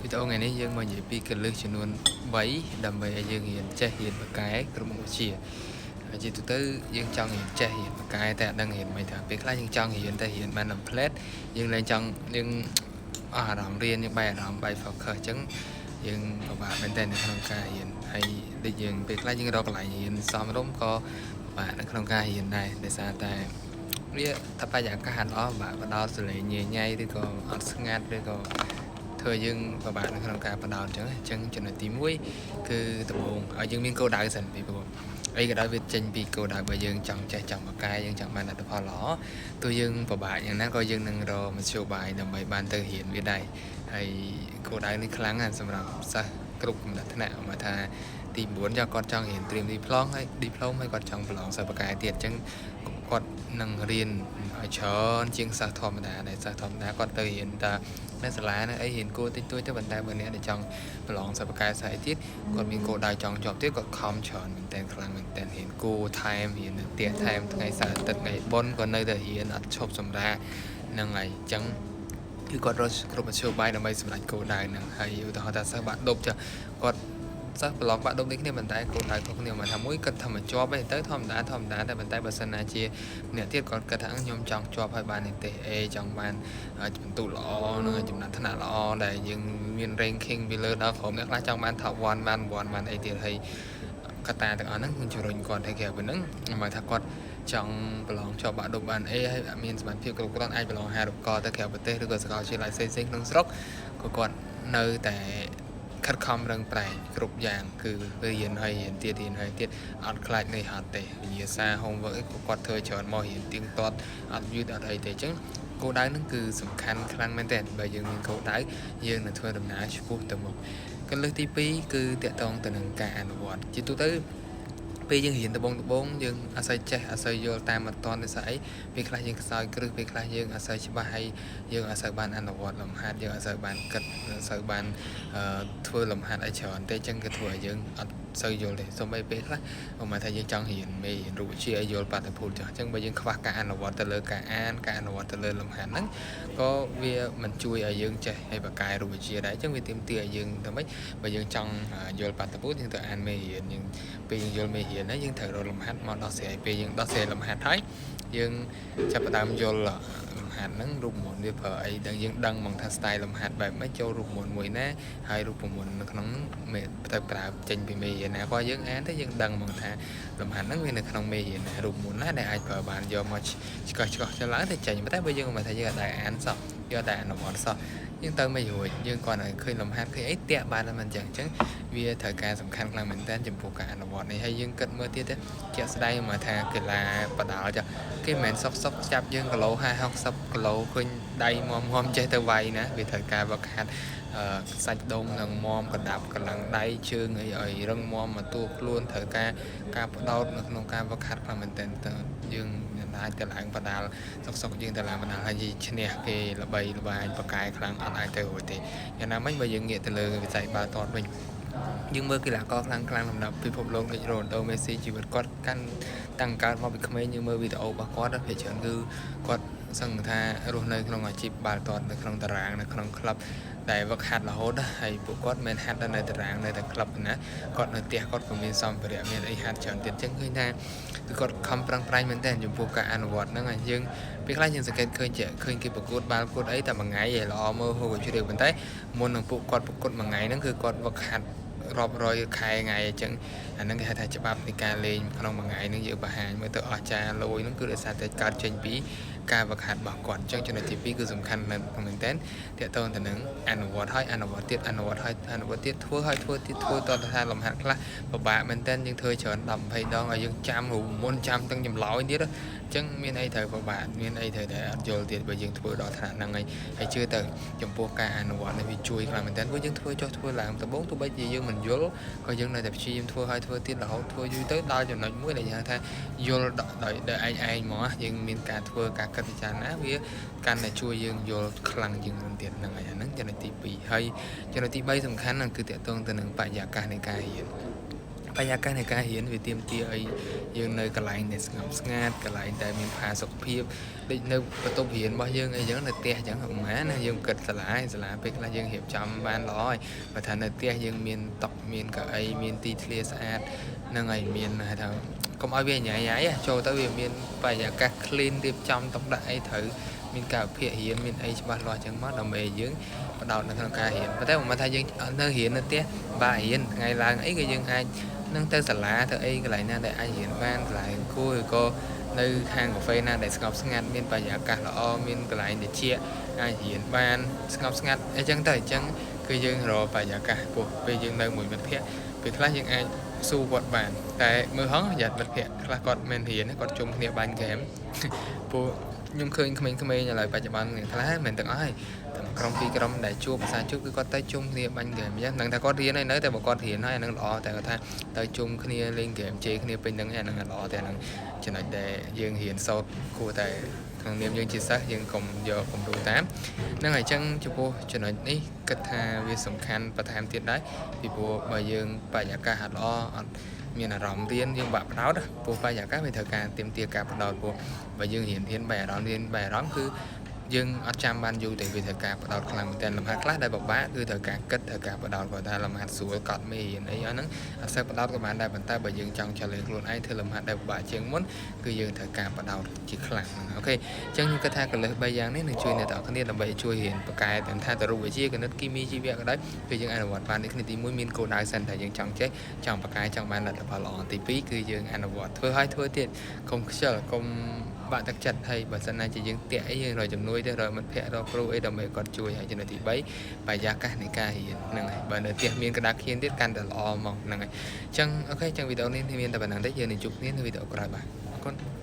វីដេអូថ្ងៃនេះយើងមកនិយាយពីគន្លឹះចំនួន3ដើម្បីឲ្យយើងរៀនចេះរៀនពូកែគ្រប់មុខវិជ្ជាហើយជាទូទៅយើងចង់រៀនចេះរៀនពូកែតែអត់ដឹងរៀនមិនថាពេលខ្លះយើងចង់រៀនតែរៀនបានតែផ្លែតយើងលែងចង់យើងអស់អារម្មណ៍រៀនយើងបែកអារម្មណ៍បែក focus អញ្ចឹងយើងពិបាកមែនតើនៅក្នុងការរៀនហើយដូចយើងពេលខ្លះយើងរកកន្លែងរៀនសមរម្យក៏ពិបាកនៅក្នុងការរៀនដែរដោយសារតែវាថាបរិយាកាសអត់ល្អពិបាកបដោតសលេងញ៉ៃញ៉ៃឬក៏អត់ស្ងាត់ឬក៏ធ្វើឲ្យយើងពិបាកនៅក្នុងការបដោតអញ្ចឹងអញ្ចឹងចំណុចទី1គឺដំបូងឲ្យយើងមានគោលដៅសិនពីព្រោះអីក៏ដោយវាចេញពីគោលដៅបើយើងចង់ចេះចង់បកកែយើងចង់បានលទ្ធផលល្អទោះយើងពិបាកយ៉ាងណាក៏យើងនឹងរកមធ្យោបាយដើម្បីបានទៅរៀនវាដែរហើយគោលដៅនេះខ្លាំងណាស់សម្រាប់សិស្សគ្រប់កម្រិតថ្នាក់មកថាទី9ចង់គាត់ចង់រៀនត្រៀម diploma ហើយ diploma ហើយគាត់ចង់ប្រឡងសិស្សបកកែទៀតអញ្ចឹងគាត់នឹងរៀនឲ្យច្រើនជាងសិស្សធម្មតាដែលសិស្សធម្មតាគាត់ទៅរៀនតែនៅសាលានៅអីរៀនគួរតិចតួចទៅប៉ុន្តែបើអ្នកដែលចង់ប្រឡងសិស្សបកកែស្អីទៀតគាត់មានគោលដៅចង់ជាប់ទៀតគាត់ខំច្រើនមែនតើខ្លាំងមែនតើរៀនគួរថែមរៀននៅផ្ទះថែមថ្ងៃសៅរ៍អាទិត្យថ្ងៃបុណ្យក៏នៅតែរៀនអត់ឈប់សម្រាកហ្នឹងហើយអញ្ចឹងគឺគាត់រកគ្រប់មធ្យោបាយដើម្បីសម្រេចគោលដៅហ្នឹងហើយឧទាហរណ៍ថាសិស្សបាក់ឌុបចាគាត់សិស្សប្រឡងបាក់ឌុបដូចគ្នាប៉ុន្តែគោលដៅខុសគ្នាមកថាមួយគិតថាមិនជាប់ទេទៅធម្មតាធម្មតាតែប៉ុន្តែបើសិនណាជាអ្នកទៀតគាត់គិតថាខ្ញុំចង់ជាប់ឲ្យបាននិទេស A ចង់បានពិន្ទុល្អនឹងចំណាត់ថ្នាក់ល្អដែលយើងមាន ranking ពីលើដល់ក្រុមអ្នកខ្លះចង់បាន top 1បាន1បានអីទៀតហើយកត្តាទាំងអស់ហ្នឹងនឹងជំរុញគាត់ឲ្យគេប៉ុណ្ណឹងមកថាគាត់ចង់ប្រឡងជាប់បាក់ឌុបបាន A ហើយមានសមត្ថភាពគ្រប់គ្រាន់អាចប្រឡងអាហារូបករណ៍ទៅក្រៅប្រទេសឬក៏សាកលវិទ្យាល័យផ្សេងៗក្នុងស្រុកក៏គាត់នៅតែខិតខំរឹងប្រែងគ្រប់យ៉ាងគឺរៀនហើយរៀនទៀតរៀនហើយទៀតអត់ខ្លាចនឿយហត់ទេវិញ្ញាសា homework អីក៏គាត់ធ្វើច្រើនមករៀនទៀងទាត់អត់យឺតអត់អីទេអញ្ចឹងគោលដៅហ្នឹងគឺសំខាន់ខ្លាំងមែនទែនបើយើងមានគោលដៅយើងនឹងធ្វើដំណើរឆ្ពោះទៅមុខគន្លឹះទី2គឺទាក់ទងទៅនឹងការអនុវត្តជាទូទៅពេលយើងរៀនដំបងដំបងយើងអាស្រ័យចេះអាស្រ័យយល់តាមអត់តន់ដោយសារអីពេលខ្លះយើងខ្សោយគ្រឹះពេលខ្លះយើងអាស្រ័យច្បាស់ហើយយើងអត់សូវបានអនុវត្តលំហាត់យើងអត់សូវបានគិតអត់សូវបានធ្វើលំហាត់អីច្រើនទេអញ្ចឹងគឺធ្វើឲ្យយើងអត់សូវយល់ទេសូម្បីពេលខ្លះឧបមាថាយើងចង់រៀនមេរៀនរូបវិទ្យាឲ្យយល់បាតុភូតចុះអញ្ចឹងបើយើងខ្វះការអនុវត្តទៅលើការអានការអនុវត្តទៅលើលំហាត់ហ្នឹងក៏វាមិនជួយឲ្យយើងចេះឲ្យបកកែរូបវិទ្យាដែរអញ្ចឹងវាទាមទារឲ្យយើងទៅម៉េចបើយើងចង់យល់បាតុភូតយើងទៅអានមេរៀនយើងពេលយើងយល់មេរៀនហើយយើងត្រូវរកលំហាត់មកដោះស្រាយពេលយើងដោះស្រាយលំហាត់ហើយយើងចាប់ផ្ដើមយល់លំហាត់ហ្នឹងរូបមន្តវាប្រើអីដឹងយើងដឹងហ្មងថា style លំហាត់បែបម៉េចចូលរូបមន្តមួយណាហើយរូបមន្តនៅក្នុងហ្នឹងមេទៅប្រើចេញពីមេរៀនណាគាត់យើងអានទៅយើងដឹងហ្មងថាលំហាត់ហ្នឹងវានៅក្នុងមេរៀនណារូបមន្តណាដែលអាចប្រើបានយកមកឆ្កោះឆ្កោះទៅឡើងទៅចេញតែបើយើងមិនថាយើងអត់ដែលអានសោះយើងអត់ដែលអនុវត្តសោះយើងទៅមិនរួចយើងគ្រាន់តែឃើញលំហាត់ឃើញអីតាក់បានតែមិនអញ្ចឹងអញ្ចឹងវាត្រូវការសំខាន់ខ្លាំងមែនទែនចំពោះការអនុវត្តនេះហើយយើងគិតមើលទៀតជាក់ស្ដែងមកថាកីឡាបដាល់ចាគេមិនមែនសុកសុកចាប់យើងគីឡូ50 60គីឡូឃើញដៃមមមចេះទៅវាយណាវាត្រូវការវឹកហាត់សាច់ដុំនឹងមមកដាប់កម្លាំងដៃជើងអីឲ្យរឹងមាំមកតួខ្លួនត្រូវការការផ្ដោតនៅក្នុងការវឹកហាត់ខ្លាំងមែនទែនទៅយើងអាចទៅឡើងបដាល់សុកសុកយើងទៅឡើងបដាល់ហើយឈ្នះគេល្បីល្បាញបកែខ្លាំងអត់អាចទៅរួចទេយ៉ាងណាមិញបើយើងងាកទៅលើវិស័យបាល់ទាត់វិញយើងមើលកីឡាករខ្លាំងខ្លាំងលំដាប់ពិភពលោកដូចរ៉ូណាល់ដូមេស៊ីជីវិតគាត់កាន់តាំងកើតមកពីក្មេងយើងមើលវីដេអូរបស់គាត់ភាគច្រើនគឺគាត់សឹងថារស់នៅក្នុងអាជីពបាល់ទាត់នៅក្នុងតារាងនៅក្នុងក្លឹបដែលវឹកហាត់រហូតហើយពួកគាត់មិនហាត់នៅតារាងនៅតែក្លឹបណាគាត់នៅផ្ទះគាត់ក៏មានសម្ភារៈមានអីហាត់ច្រើនទៀតអញ្ចឹងឃើញថាគឺគាត់ខំប្រឹងប្រែងមែនទែនចំពោះការអនុវត្តហ្នឹងហើយយើងពេលខ្លះយើងសង្កេតឃើញជាឃើញគេប្រកួតបាល់ប្រកួតអីតែមួយថ្ងៃឯងល្អមើលហូរជ្រាវប៉ុន្តែមុននឹងពួកគាត់ប្រកួតមួយថ្ងៃហ្នឹងគឺគាត់វឹកហាត់រាប់រយខែថ្ងៃអញ្ចឹងអាហ្នឹងគេហៅថាច្បាប់នៃការលេងក្នុងមួយថ្ងៃហ្នឹងយើងបង្ហាញមើលទៅអស្ចារ្យលយហ្នឹងគឺដោយសារតែកើតចេញពីការវឹកហាត់របស់គាត់អញ្ចឹងចំណុចទី2គឺសំខាន់មែនទែនទាក់ទងទៅនឹងអនុវត្តហើយអនុវត្តទៀតអនុវត្តហើយអនុវត្តទៀតធ្វើហើយធ្វើទៀតធ្វើតទៅថាលំហាត់ខ្លះពិបាកមែនទែនយើងធ្វើច្រើន10 20ដងឲ្យយើងចាំរូបមន្តចាំទាំងចម្លើយទៀតអញ្ចឹងមានអីត្រូវពិបាកមានអីត្រូវតែអត់យល់ទៀតបើយើងធ្វើដល់ថ្នាក់ហ្នឹងហើយហើយជឿទៅចំពោះការអនុវត្តនេះវាជួយខ្លាំងមែនទែនព្រោះយើងធ្វើចុះធ្វើឡើងដំបូងទោះបីជាយើងមិនយល់ក៏យើងនៅតែព្យាយាមធ្វើហើយធ្វើទៀតរហូតធ្វើយូរទៅដល់ចំណុចមួយដែលយើងថាយល់ដោយដោយឯងឯងហ្មងយើងមានការធ្វើការគិតពិចារណាវាកាន់តែជួយយើងយល់ខ្លាំងជាងមុនទៀតហ្នឹងហើយអាហ្នឹងចំណុចទី2ហើយចំណុចទី3សំខាន់ហ្នឹងគឺទាក់ទងទៅនឹងបរិយាកាសនៃការរៀន បរិយាកាសនៃការរៀនវាទាមទារឲ្យយើងនៅកន្លែងដែលស្ងប់ស្ងាត់កន្លែងដែលមានផាសុកភាពដូចនៅបន្ទប់រៀនរបស់យើងអីចឹងនៅផ្ទះចឹងប្រហែលណាយើងគិតសាលាសាលាពេលខ្លះយើងរៀបចំបានល្អហើយបើថានៅផ្ទះយើងមានតុមានកៅអីមានទីធ្លាស្អាតហ្នឹងហើយមានហៅថាកុំឲ្យវាញ៉ៃញ៉ៃចូលទៅវាមានបរិយាកាស clean រៀបចំតុដាក់អីត្រូវមានការវិភាគរៀនមានអីច្បាស់លាស់ចឹងមកដើម្បីឲ្យយើងផ្ដោតនៅក្នុងការរៀនប៉ុន្តែមិនមែនថាយើងនៅរៀននៅផ្ទះបាក់រៀនថ្ងៃឡើងអីក៏យើងអាចនឹងទៅសាលាទៅអីកន្លែងណាដែលអាចរៀនបានកន្លែងអង្គុយឬក៏នៅខាងកាហ្វេណាដែលស្ងប់ស្ងាត់មានបរិយាកាសល្អមានកន្លែងត្រជាក់អាចរៀនបានស្ងប់ស្ងាត់អីចឹងទៅអញ្ចឹងគឺយើងរកបរិយាកាសព្រោះពេលយើងនៅមួយមិត្តភ័ក្តិពេលខ្លះយើងអាចស៊ូគាត់បានតែមើលហងយ៉ាត់មិត្តភ័ក្តិខ្លះគាត់មិនរៀនគាត់ជុំគ្នាបាញ់ហ្គេម ព្រោះខ្ញុំឃើញក្មេងៗឥឡូវបច្ចុប្បន្នខ្លះមិនទាំងអស់ហើយតែក្រុមពីរក្រុមដែលជួបភាសាជួបគឺគាត់ទៅជុំគ្នាបាញ់ហ្គេមអញ្ចឹងនឹងថាគាត់រៀនហើយនៅតែបើគាត់រៀនហើយអានឹងល្អតែគាត់ថាទៅជុំគ្នាលេងហ្គេមជេរគ្នាពេញហ្នឹងអានឹងល្អតែអានឹងចំណុចដែលយើងរៀនសូត្រគួរតែក្នុងនាមយើងជាសិស្សយើងកុំយកគំរូតាមហ្នឹងហើយអញ្ចឹងចំពោះចំណុចនេះគិតថាវាសំខាន់បន្ថែមទៀតដែរពីព្រោះបើយើងបរិយាកាសអត់ល្អអត់មានអារម្មណ៍រៀនយើងបាក់ផ្ដោតព្រោះបរិយាកាសវាត្រូវការទាមទារការផ្ដោតព្រោះបើយើងរៀនរៀនបែរអារម្មណ៍រៀនបែរអារម្មណ៍គឺយើងអត់ចាំបានយូរទេវាត្រូវការផ្ដោតខ្លាំងមែនទែនលំហាត់ខ្លះដែលពិបាកគឺត្រូវការគិតត្រូវការផ្ដោតគាត់ថាលំហាត់ស្រួលកត់មេរៀនអីអស់ហ្នឹងអត់សូវផ្ដោតក៏បានដែរប៉ុន្តែបើយើងចង់ចលេខ្លួនឯងធ្វើលំហាត់ដែលពិបាកជាងមុនគឺយើងត្រូវការផ្ដោតជាខ្លាំងហ្នឹង OK អញ្ចឹងខ្ញុំគិតថាគន្លឹះ3យ៉ាងនេះនឹងជួយអ្នកទាំងអស់គ្នាដើម្បីជួយរៀនពូកែទាំងថាតរូបវិទ្យាគណិតគីមីជីវៈក៏ដោយគឺយើងអនុវត្តបានដូចគ្នាទី1មានគោលដៅសិនថាយើងចង់ចេះចង់ពូកែចង់បានលទ្ធផលល្អទី2គឺយើងអនុវត្តធ្វើឲ្យធ្វើទៀតកុំខ្ជិលកុំបាក់ទឹកចិត្តហើយបើសិនណាជាយើងតាក់អីយើងរកជំនួយទៅរកមិត្តភ័ក្តិរកគ្រូអីដើម្បីគាត់ជួយហើយចំណុចទី3បរិយាកាសនៃការរៀនហ្នឹងហើយបើនៅផ្ទះមានក្តារខៀនទៀតកាន់តែល្អហ្មងហ្នឹងហើយអញ្ចឹង OK អញ្ចឹងវីដេអូនេះមានតែប៉ុណ្ណឹងទេយើងនឹងជួបគ្នានៅវីដេអូក្រោយបាទអរគុណ។